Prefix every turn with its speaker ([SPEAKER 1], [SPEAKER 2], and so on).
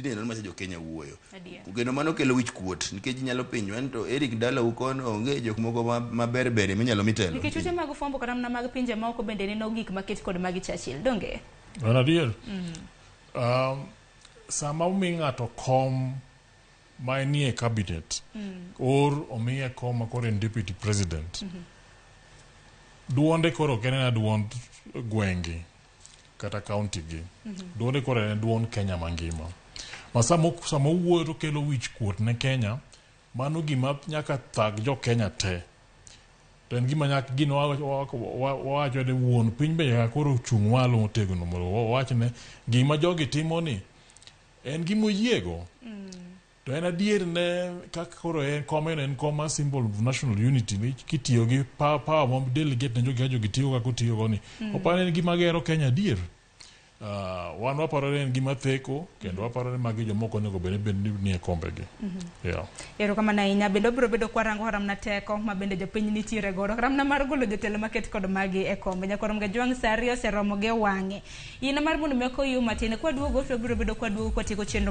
[SPEAKER 1] Tinende macha jo Kenya wuoyo.
[SPEAKER 2] Adier.
[SPEAKER 1] Kendo mano kelo wich kuot nikech inyalo penjo en to Eric dalau kono onge jok moko maber bere minyalo mi telo.
[SPEAKER 2] Nikech ute mag fwambo kata mana mag pinje maoko bende neno gik maket kod magi Churchill, donge?
[SPEAKER 3] En adier. Sama omi ng'ato kom ma enie cabinet or omiye kom ma koro en deputy president, duonde koro ok en ena duond gweng'gi kata county gi. Duonde koro en duond Kenya mangima. Ma sama owuoyo to okelo wich kuot ne Kenya, mano gima nyaka thag jo Kenya te. To en gima nyaka gino wawacho ni wuon piny be nyaka koro chung' malo motegno mondo wawach ne gima jogi timo ni en gima oyiego. To en adier ne kaka koro en komeno en kom mar symbol of national unity ni kitiyo gi power ma delegate ne jogi ka jogi tiyo kaka otiyogo ni. Oparo ni en gima gero Kenya adier. Wan waparo ni en gima theko kendo waparo ni magi jomoko onego bed ni nie kombegi. Yeah.
[SPEAKER 2] Erokamano ahinya. Bende wabiro bedo kwarango haramna teko ma bende jopiny nitiere godo. Haramna mar golo jotelo maket kod magi e kombe. Nyakwar Mgajwang' saa ariyo oseromo gi wang'e. Yina mar mondo mi okoyu matin. Kwaduogo to wabiro bedo kwaduogo kwatieko chenro.